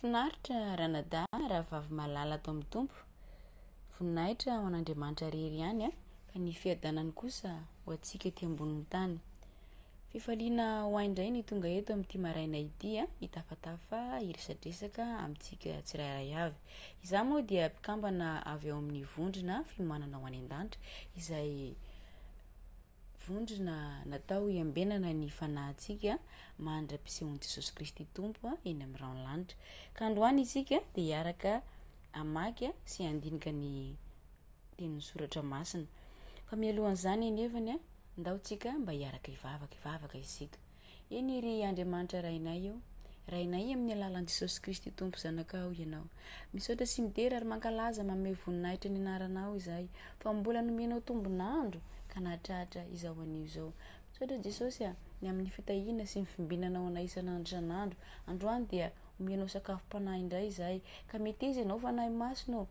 Finaritra ranadahy rahavavy malala ato amin'ny Tompo. Voninahitra ho an'Andriamanitra irery ihany fa ny fiadanany kosa ho antsika ety ambonin'ny tany. Fifaliana ho ahy indray ny tonga eto amin'ity maraina ity hitafatafa hiresadresaka amintsika tsirairay avy. Izaho moa dia mpikambana avy ao amin'ny vondrona fiomanana ho any an-danitra izay Vondrona natao hiambenana ny fanahintsika mandra-pisehon'i Jesosy Kristy Tompo eny amin'ny rahon'ny lanitra. Ka androany isika dia hiaraka hamaky sy handinika ny tenin'ny soratra masina. Fa mialohan'izany anefany, ndao tsika mba hiaraka hivavaka, hivavaka isika. Eny ry Andriamanitra Rainay o, Rainay amin'ny alalan'i Jesosy Kristy Tompo Zanakao Ianao. Misaotra sy midera ary mankalaza manome voninahitra ny anaranao izahay fa mbola nomenao tombon'andro ka nahatratra izao anio izao. Misaotra Jesosy a, ny amin'ny fitahiana sy ny fimbinanao anay isan'andro isan'andro. Androany dia omenao sakafom-panahy indray izahay ka meteza Ianao Fanahy Masina ô.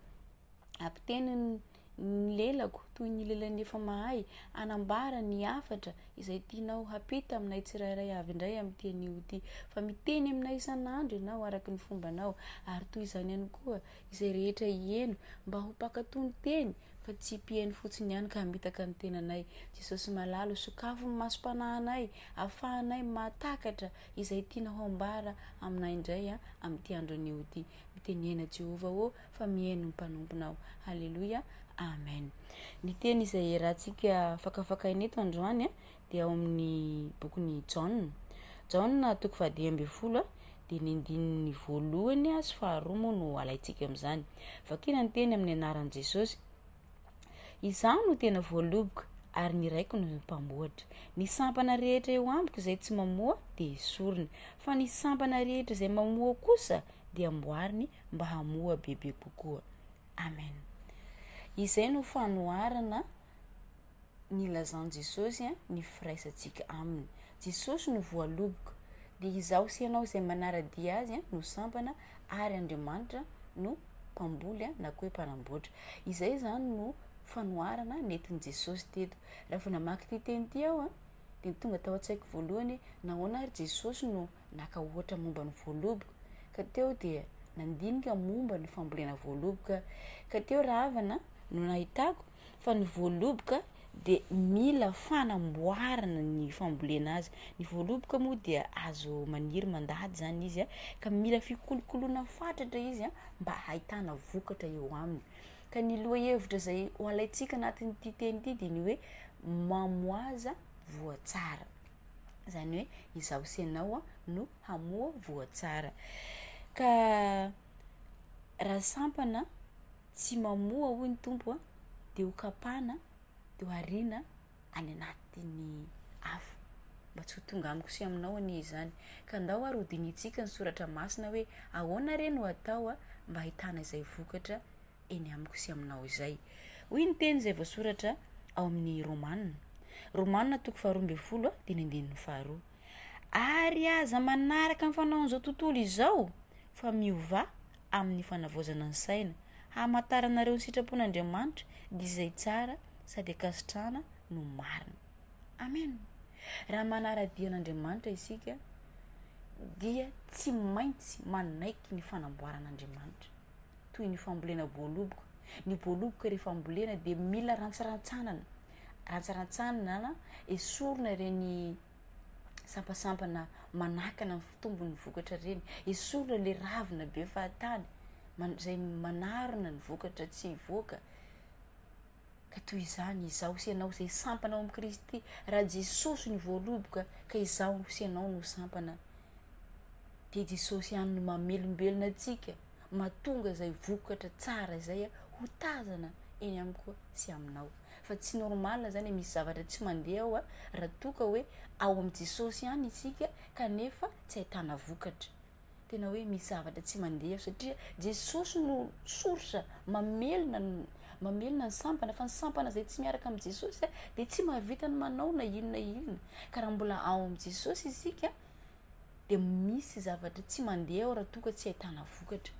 Ampiteny ny lelako toy ny lelan'ny efa mahay hanambara ny hafatra izay tianao hampita aminay tsirairay avy indray amin'ity anio ity. Fa miteny aminay isan'andro ianao araka ny fombanao, ary toy izany ihany koa izay rehetra hieno mba ho mpankatò ny teny fa tsy mpihaino fotsiny ihany ka hamitaka ny tenanay. Jesosy malala o, sokafy ny masom-panahinay ahafahanay mahatakatra izay tianao hambara aminay indray amin'ity andro anio ity. Mitenena Jehovah ô fa mihaino ny mpanomponao. Haleloia. Amen. Ny teny izay iarahantsika fakafakaina eto androany dia ao amin'ny bokin'i Jaona. Jaona toko fahadimy ambin'ny folo dia ny andininy voalohany sy faharoa moa no alaintsika amin'izany. Vakina ny teny amin'ny anaran'i Jesosy. Izaho no tena voaloboka ary ny Raiko no mpamboatra. Ny sampana rehetra eo amiko izay tsy mamoa dia esoriny, fa ny sampana rehetra izay mamoa kosa dia amboariny mba hamoa bebe kokoa. Amen. Izay no fanoharana nilazan'i Jesosy ny firaisantsika aminy. Jesosy no voaloboka, dia izaho sy ianao izay manara-dia azy no sampana ary Andriamanitra no mpamboly na koa hoe mpanamboatra. Izay izany no fanoharana nentin'i Jesosy teto. Raha vao namaky ity teny ity aho dia tonga tao an-tsaiko voalohany hoe nahoana ary Jesosy no naka ohatra momba ny voaloboka ka teo dia nandinika momba ny fambolena voaloboka ka teo rahavana no nahitako fa ny voaloboka dia mila fanamboarana ny fambolena azy. Ny voaloboka moa dia azo maniry mandady zany izy ka mila fikolokoloana fatratra izy mba hahitana vokatra eo aminy. Ka ny lohahevitra izay ho alaintsika anatin'ity teny ity dia ny hoe mamoaza voa tsara. Izany hoe izaho sy ianao no hamoa voa tsara. Ka raha sampana tsy mamoa hoy ny Tompo dia ho kapana dia ho ariana any anatin'ny afo. Mba tsy ho tonga amiko sy aminao anie izany. Ka ndao ary hodinihintsika ny soratra masina hoe ahoana re no atao mba hahitana izay vokatra eny amiko sy aminao izay. Hoy ny teny izay voasoratra ao amin'ny Romana. Romana toko faharoa ambin'ny folo dia ny andininy faharoa. Ary aza manaraka ny fanaon'izao tontolo izao fa miovà amin'ny fanavaozana ny saina, hamantaranareo ny sitrapon'Andriamanitra dia izay tsara sady ankasitrahana no marina. Amen. Raha manara-dia an'Andriamanitra isika dia tsy maintsy manaiky ny fanamboaran'Andriamanitra. Toy ny fambolena boaloboka. Ny boaloboka rehefa ambolena dia mila rantsarantsanana. Rantsarantsanana na esorina ireny sampasampana manakana ny fitombon'ny vokatra ireny. Esorina le ravina be fahatany izay manarona ny vokatra tsy hivoaka. Ka toy izany izaho sy ianao izay sampana ao amin'i Kristy, raha Jesosy no voaloboka ka izaho sy ianao no sampana, dia Jesosy ihany no mamelombelona antsika, mahatonga izay vokatra tsara izay ho tazana eny amiko sy aminao. Fa tsy normal zany misy zavatra tsy mandeha ao raha toa ka hoe ao amin'i Jesosy ihany isika kanefa tsy ahitana vokatra. Tena hoe misy zavatra tsy mandeha ao satria Jesosy no source mamelona mamelona ny sampana fa ny sampana izay tsy miaraka amin'i Jesosy dia tsy mahavita ny manao na inona inona. Ka raha mbola ao amin'i Jesosy isika dia misy zavatra tsy mandeha ao raha toa ka tsy ahitana vokatra.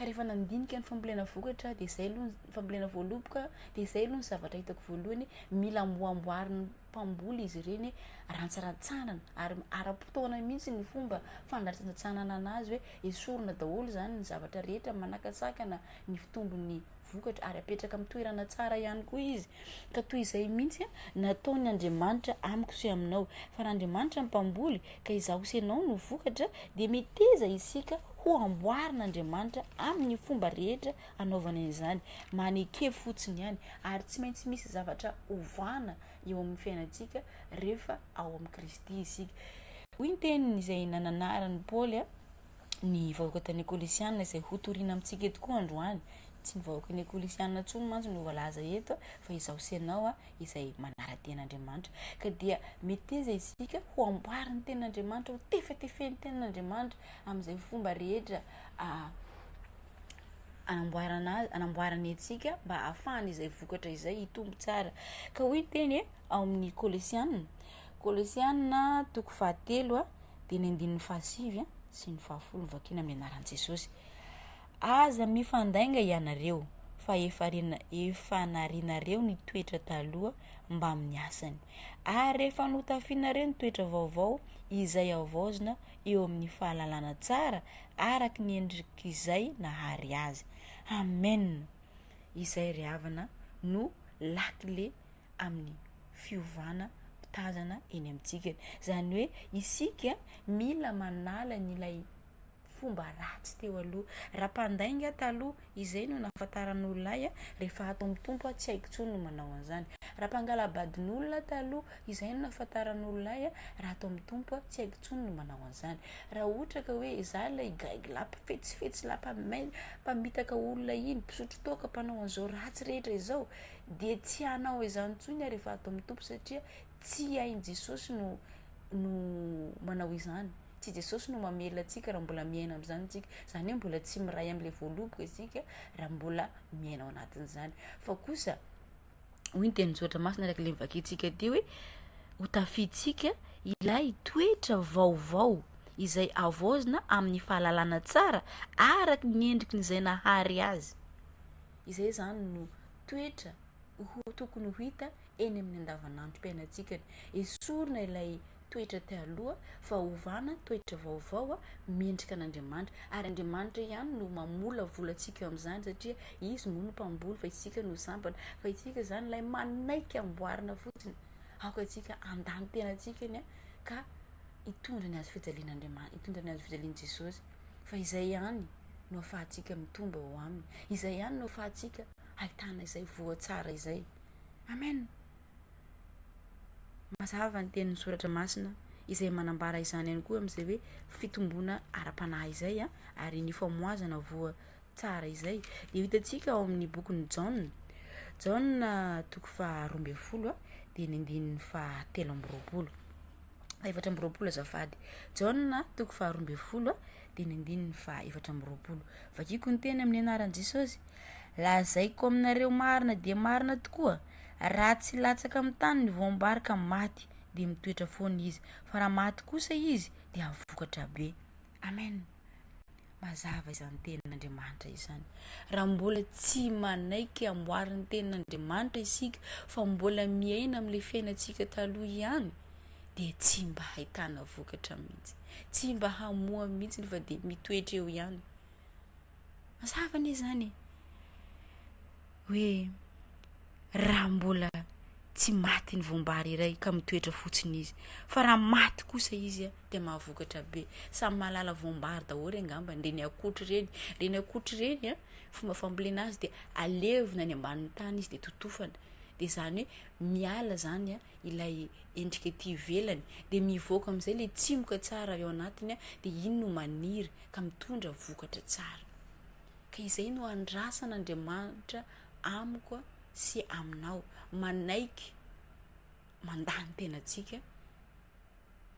Ka rehefa nandinika ny fambolena vokatra dia izay aloha ny fambolena voaloboka dia izay aloha ny zavatra hitako voalohany, mila amboamboarin'ny mpamboly izy ireny, rantsarantsanana ary ara-potoana mihitsy ny fomba fandratsantsanana anazy hoe esorina daholo izany ny zavatra rehetra manakatsakana ny fitombon'ny vokatra ary apetraka amin'ny toerana tsara ihany koa izy. Ka toy izay mihitsy nataon' Andriamanitra amiko sy aminao. Fa raha Andriamanitra ny mpamboly ka izaho sy ianao no vokatra dia meteza isika ho amboarin' Andriamanitra amin'ny fomba rehetra anaovana izany. Maneke fotsiny ihany ary tsy maintsy misy zavatra ovana eo amin'ny fiainantsika rehefa ao amin'i Kristy isika. Hoy ny teniny izay nananaran'i Paoly ny vahoaka tany Kolosiana izay hotorina amintsika eto koa androany. Tsy ny vahoaka ny Kolosiana intsony mantsy no voalaza eto fa izaho sy ianao izay manara-dia an'Andriamanitra. Ka dia meteza isika ho amboarin'ny tenin'Andriamanitra, ho tefetefen'ny tenin'Andriamanitra amin'izay fomba rehetra anamboarana azy, anamboarany antsika mba hahafahana izay vokatra izay hitombo tsara. Ka hoy ny teny ao amin'ny Kolosiana, Kolosiana toko fahatelo dia ny andininy fahasivy sy ny fahafolo vakina amin'ny anaran'i Jesosy. Aza mifandainga ianareo fa efa efa narianareo ny toetra taloha mbamin'ny asany, ary efa notafianareo ny toetra vaovao izay havaozina eo amin'ny fahalalana tsara araka ny endrik'izay nahary azy. Amen! Izay ry havana no lakile amin'ny fiovana mpitazana eny amintsika. Izany hoe isika mila manala an'ilay fomba ratsy teo aloha. Raha mpandainga aho taloha, izay no nahafantaran'olona ahy, rehefa ato amin'ny Tompo aho tsy haiko intsony no manao an'izany. Raha mpangala-badin'olona aho taloha, izay no nahafantaran'olona ahy, raha ato amin'ny Tompo aho tsy haiko intsony no manao an'izany. Raha ohatra ka hoe izaho ilay gaigy lahy mpifetsifetsy lahy mpamitaka olona iny, mpisotro toaka, mpanao an'izao ratsy rehetra izao, dia tsy hanao izany intsony aho rehefa ato amin'ny Tompo satria tsy hain'i Jesosy no no manao izany. Tsy Jesosy no mamelona antsika raha mbola miaina amin'izany isika. Izany hoe mbola tsy miray amin'ilay voaloboka isika raha mbola miaina ao anatin'izany. Fa kosa hoy ny tenin'ny soratra masina araka ilay novakintsika teo hoe ho tafintsika ilay toetra vaovao izay havaozina amin'ny fahalalana tsara araka ny endriky ny izay nahary azy. Izay izany no toetra ho tokony ho hita eny amin'ny andavanandrom-piainantsika. Esorina ilay toetra taloha fa ovana toetra vaovao mendrika an'Andriamanitra. Ary Andriamanitra ihany no mamolavola antsika eo amin'izany satria Izy moa no mpamboly fa isika no sampana. Fa isika izany ilay manaiky amboarina fotsiny. Aoka isika handany tenantsika eny ka hitondra ny hazo fijalian'Andriamanitra, hitondra ny hazo fijalian'i Jesosy. Fa izay ihany no ahafahantsika mitombo eo aminy. Izay ihany no ahafahantsika ahitana izay voa tsara izay. Amen. Mazava ny tenin'ny soratra masina izay manambara izany ihany koa amin'izay hoe fitomboana ara-panahy izay ary ny famoazana voa tsara izay. Dia hitantsika ao amin'ny bokin'i Jaona. Jaona toko faha 12 dia ny andininy faha 23. 24 azafady. Jaona toko faha 12 dia ny andininy faha 24. Vakiko ny teny amin'ny anaran'i Jesosy. Lazaiko aminareo marina dia marina tokoa, raha tsy latsaka amin'ny tany ny voam-bary ka maty, dia mitoetra foana izy, fa raha maty kosa izy, dia hahavokatra be. Amen. Mazava izany tenin'Andriamanitra izany. Raha mbola tsy manaiky amboarin'ny tenin'Andriamanitra isika, fa mbola miaina amin'ilay fiainantsika taloha ihany, dia tsy mba hahitana vokatra mihitsy. Tsy mba hamoa mihitsy fa dia mitoetra eo ihany. Mazava anie izany e! Hoe raha mbola tsy maty ny voam-bary iray ka mitoetra fotsiny izy, fa raha maty kosa izy dia mahavokatra be. Samy mahalala voam-bary daholo angamba ireny akotry ireny. Ireny akotry ireny, fomba fambolena azy dia alevina any ambanin'ny tany izy dia totofana. Dia izany hoe miala izany ilay endrika ety ivelany, dia mivoaka amin'izay ilay tsimoka tsara avy ao anatiny dia iny no maniry. ka mitondra vokatra tsara. Ka izay no andrasan'Andriamanitra amiko sy aminao, manaiky mandà ny tenantsika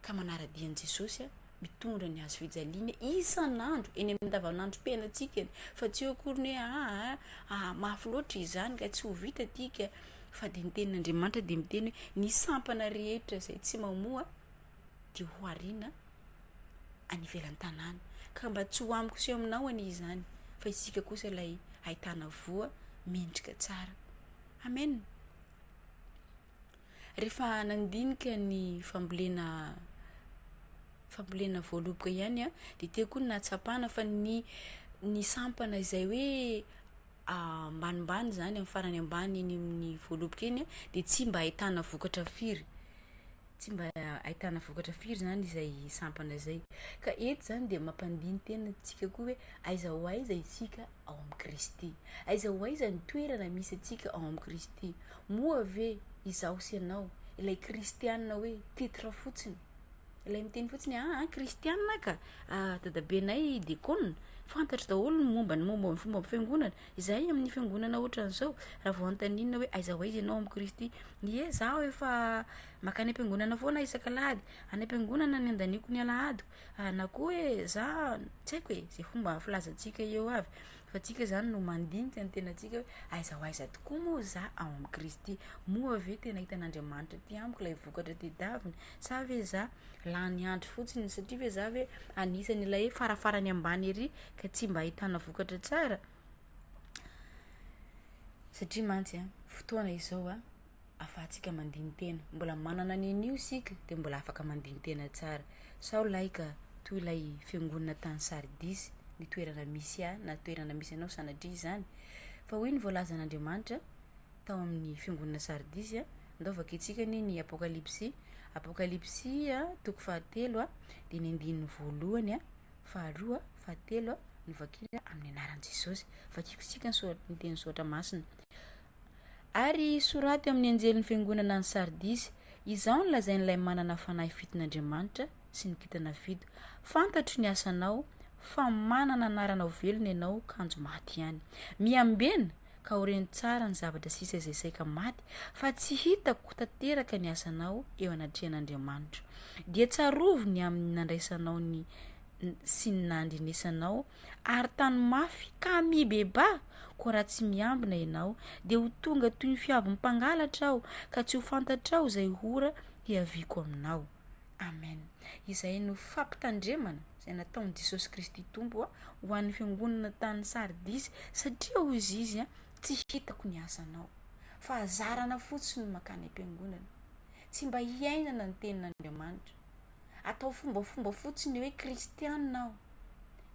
ka manara-dia an'i Jesosy mitondra ny hazo fijaliana isan'andro eny amin'ny andavanandrom-piainantsika fa tsy eo akory ny hoe aa ah, mafy loatra izany ka tsy ho vita tika fa dia ny tenin'Andriamanitra dia miteny hoe ny sampana rehetra izay tsy mamoa dia ho ariana any ivelan'ny tanàna. Ka mba tsy ho amiko sy eo aminao anie izany. fa isika kosa ilay ahitana voa mendrika tsara. Amen. Rehefa nandinika ny fambolena fambolena voaloboka ihany dia teo koa ny nahatsapana fa ny ny sampana izay hoe ambanimbany izany amin'ny farany ambany eny amin'ny voaloboka eny dia tsy mba ahitana vokatra firy. Tsy mba ahitana vokatra firy izany izay sampana izay. Ka eto izany dia mampandini-tena antsika koa hoe aiza ho aiza isika ao amin'i Kristy. Aiza ho aiza ny toerana misy antsika ao amin'i Kristy. Moa ve izaho sy ianao ilay kristianina hoe titre fotsiny? Ilay miteny fotsiny aa kristianina ka, dadabenay diakona, fantatro daholo ny momba ny momba ny fomba fiangonana, izahay amin'ny fiangonana ohatran'izao, raha vao anontaniana hoe aiza ho aiza ianao amin'i Kristy, ie zaho efa makany am-piangonana foana isak'alahady, any am-piangonana ny andaniako ny alahadiko, na koa hoe za tsy haiko e, zay fomba filazantsika eo avy, fa tsika zany no mandinika ny tenantsika hoe aiza ho aiza tokoa moa za ao amin'i Kristy, moa ve tena hitan'Andriamanitra aty amiko ilay vokatra tedaviny sa ve za lany andro fotsiny satria ve za ve anisan'ilay hoe farafarany ambany ery ka tsy mba ahitana vokatra tsara? Satria mantsy a, fotoana izao a, afahantsika mandini-tena, mbola manana ny anio isika dia mbola afaka mandini-tena tsara, sao lahy ka toy ilay fiangonana tany Sardisy ny toerana misy ahy na toerana misy anao sanatria izany, fa hoy ny voalazan'Andriamanitra tao amin'ny fiangonana Sardisy a, ndao vakintsika anie ny Apokalypsy, Apokalypsy toko fahatelo a, dia ny andininy voalohany a, faharoa, fahatelo no vakina amin'ny anaran'i Jesosy. Vakiko isika ny soratra ny teny soratra masina. Ary soraty amin'ny anjelin'ny fiangonana any Sardisy, izao no lazain'ilay manana fanahy fiton'Andriamanitra sy ny kintana fito, fantatro ny asanao, fa manana anarana ho velona ianao kanjo maty ihany. Miambena, ka ho reno tsara ny zavatra sisa izay saika maty, fa tsy hitako tanteraka ny asanao eo anatrehan'Andriamanitro. Dia tsarovy ny amin'ny nandraisanao ny sy ny nandrenesanao, ary tano mafy, ka mibebaha, koa raha tsy miambina ianao, dia ho tonga toy ny fiavin'ny mpangalatra aho, ka tsy ho fantatrao izay ora hiaviako aminao. Amen. Izay no fampitandremana izay nataon'i Jesosy Kristy Tompo ho an'ny fiangonana tany Sardisy, satria hoy Izy, tsy hitako ny asanao. Fahazarana fotsiny no mankany am-piangonana. Tsy mba hiainana ny tenin'Andriamanitra. Atao fombafomba fotsiny hoe kristianina aho.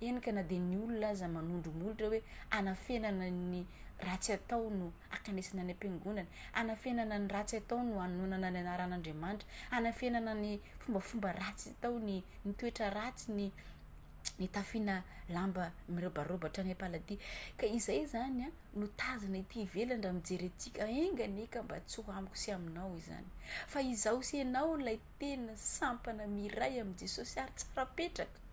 Eny ka na dia ny olona aza manondro molotra hoe anafenana ny ratsy atao no ankanesana any am-piangonana, anafenana ny ratsy atao no anononana ny anaran'Andriamanitra, anafenana ny fombafomba ratsy atao, ny ny toetra ratsy, ny ny tafiana lamba mirobaroba hatrany am-paladia. Ka izay izany an no tazana ety ivelany raha mijery antsika, enga anie ka mba tsy ho amiko sy aminao izany. Fa izaho sy ianao ilay tena sampana miray amin'i Jesosy ary tsara petraka.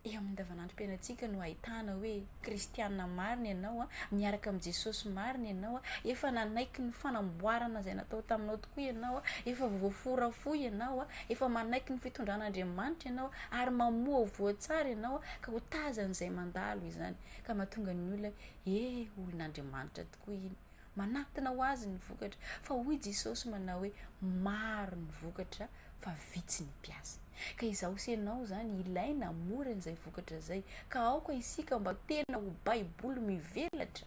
Eo amin'ny andavanandrom-piainantsika no ahitana hoe kristiana marina ianao, miaraka amin'i Jesosy marina ianao, efa nanaiky ny fanamboarana izay natao taminao tokoa ianao, efa voafora fo ianao, efa manaiky ny fitondran'Andriamanitra ianao ary mamoa voa tsara ianao ka ho tazan'izay mandalo izany ka mahatonga ny olona hoe eh, olon'Andriamanitra tokoa iny. Manatona ho azy ny vokatra. Fa hoy Jesosy manao hoe maro ny vokatra fa vitsy ny mpiasa. Ka izaho sy ianao izany ilaina hamory an'izay vokatra izay. Ka aoka isika mba tena ho baiboly mivelatra.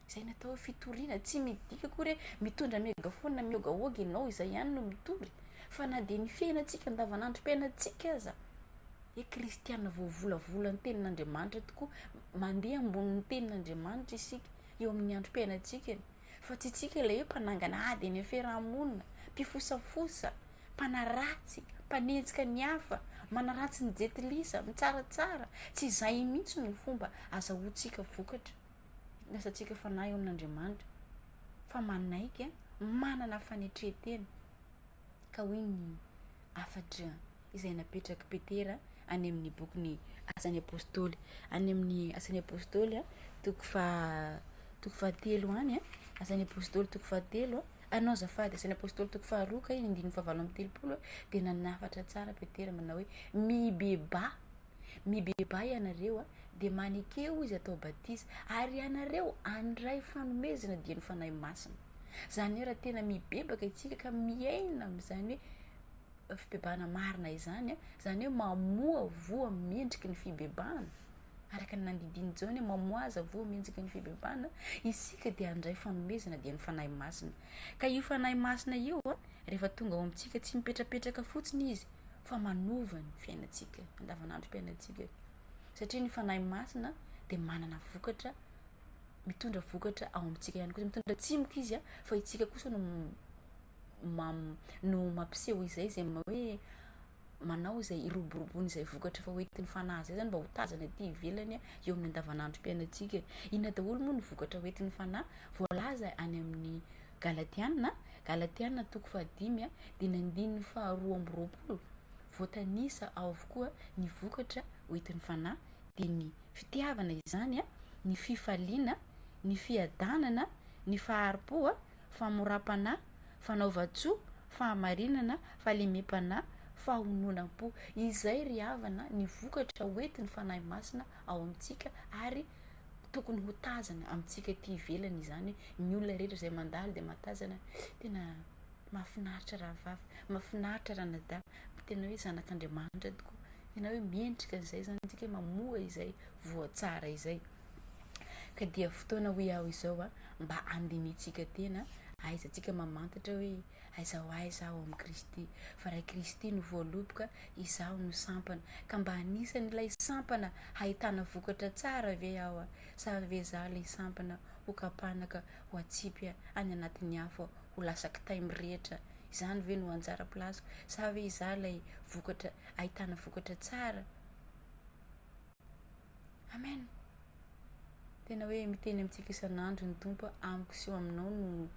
Izay ny atao hoe fitoriana. Tsy midika akory hoe mitondra megaphone mihogahoga ianao izay ihany no mitory. Fa na dia ny fiainantsika andavanandrom-piainantsika aza, hoe kristiana voavolavola ny tenin'Andriamanitra tokoa, mandeha ambonin'ny tenin'Andriamanitra isika. eo amin'ny androm-piainantsika e! Fa tsy isika ilay hoe mpanangana ady eny amin'ny fiaraha-monina, mpifosafosa, mpanaratsy, mpanenjika ny hafa, manaratsy ny jentilisa, mitsaratsara. Tsy izay mihitsy no fomba azahoantsika vokatra, lasantsika fanahy eo amin'Andriamanitra, fa manaiky, manana fanetren-tena. Ka hoy ny hafatra izay napetrak'i Petera any amin'ny bokin'ny Asan'ny Apostoly. Any amin'ny Asan'ny Apostoly, toko faha toko fahatelo any, Asan'ny Apostoly toko fahatelo, ah non azafady, Asan'ny Apostoly toko faharoa kay, andininy fahavalo amby telopolo, dia nanafatra tsara Petera manao hoe mibebaha, mibebaha ianareo dia manekeo izy atao batisa ary ianareo handray fanomezana dia ny Fanahy Masina. Izany hoe raha tena mibebaka isika ka miaina amin'izany hoe fibebahana marina izany, izany hoe mamoa voa mendriky ny fibebahana. Araka ny nandidian'i Jaona hoe mamoaza voa mendrika ny fibebahana, isika dia handray fanomezana dia ny Fanahy Masina. Ka io Fanahy Masina io, rehefa tonga ao amintsika, tsy mipetrapetraka fotsiny izy, fa manova ny fiainantsika, andavanandrom-piainantsika. Satria ny Fanahy Masina dia manana vokatra, mitondra vokatra ao amintsika ihany koa. Mitondra tsimoka izy, fa isika kosa no no mampiseho izay, izay hoe manao izay hiroborobony izay vokatra efa hoentin'ny fanahy izay zany mba ho tazana aty ivelany eo amin'ny andavanandrom-piainantsika. Inona daholo moa ny vokatra hoentin'ny fanahy? Voalaza any amin'ny Galatiana, Galatiana toko fahadimy dia ny andininy faharoa amby roapolo, voatanisa ao avokoa ny vokatra hoentin'ny fanahy dia ny fitiavana izany, ny fifaliana, ny fiadanana, ny fahari-po, famoram-panahy, fanaovan-tsoa, fahamarinana, fahalemem-panahy, fahononam-po. Izay ry havana ny vokatra hoentin'ny Fanahy Masina ao amintsika ary tokony ho tazana amintsika aty ivelany izany. Ny olona rehetra izay mandalo dia mahatazana, tena mahafinaritra rahavavy, mahafinaritra ranadahy, tena hoe zanak'Andriamanitra tokoa, tena hoe mendrika an'izay izany isika hoe mamoa izay voa tsara izay. Ka dia fotoana hoy aho izao a, mba handinihintsika tena, ahaizantsika mamantatra hoe aiza ho aiza aho amin'i Kristy. Fa raha i Kristy no voaloboka, izaho no sampana. Ka mba anisan'ilay sampana hahitana vokatra tsara ve aho a? Sa ve izaho ilay sampana ho kapana ka ho atsipy any anatin'ny afo ho lasa kitay mirehitra? Izany ve no anjara pilasiko? Sa ve izaho ilay vokatra ahitana vokatra tsara? Amen. Tena hoe miteny amintsika isan'andro ny Tompo, amiko sy eo aminao no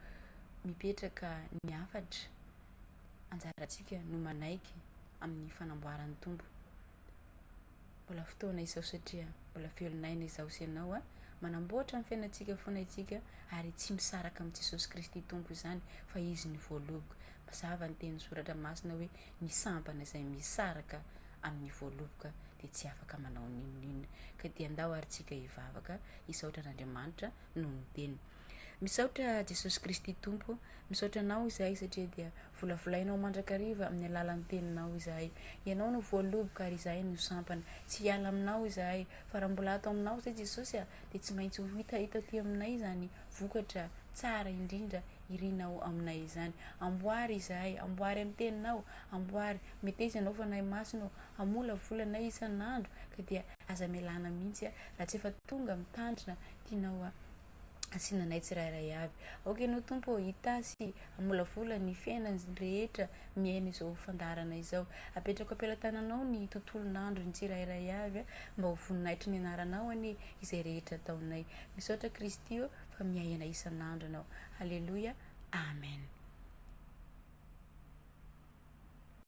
mipetraka ny hafatra. Anjarantsika no manaiky amin'ny fanamboaran'ny Tompo. Mbola fotoana izao satria mbola velon'aina izaho sy ianao a. Manamboatra ny fiainantsika foana isika ary tsy misaraka amin'i Jesosy Kristy Tompo izany fa Izy ny voaloboka. Mazava ny tenin'ny soratra masina hoe ny sampana izay misaraka amin'ny voaloboka dia tsy afaka manao n'inon'inona. Ka dia andao ary tsika hivavaka hisaotra an'Andriamanitra noho ny teniny. Misaotra Jesosy Kristy Tompo, misaotra Anao izahay satria dia volavolainao mandrakariva amin'ny alalan'ny teninao izahay. Ianao no voaloboka ary izahay no sampana. Tsy hiala aminao izahay fa raha mbola ato aminao izay Jesosy a, dia tsy maintsy ho hita eto aty aminay izany vokatra tsara indrindra irinao aminay izany. Amboary izahay, amboary amin'ny teninao, amboary. Meteza ianao Fanahy Masina ô, hamolavola anay isan'andro ka dia aza melana mihitsy raha tsy efa tonga mitandrina tianao asiana anay tsirairay avy. Aoka ianao Tompo ô hitahy sy hamolavola ny fiainan'ny rehetra mihaino izao fandaharana izao. Apetrako am-pelatananao ny tontolon'andro ny tsirairay avy mba ho voninahitry ny anaranao anie izay rehetra ataonay. Misaotra Kristy ô fa miahy anay isan'andro ianao. Aleloia. Amen.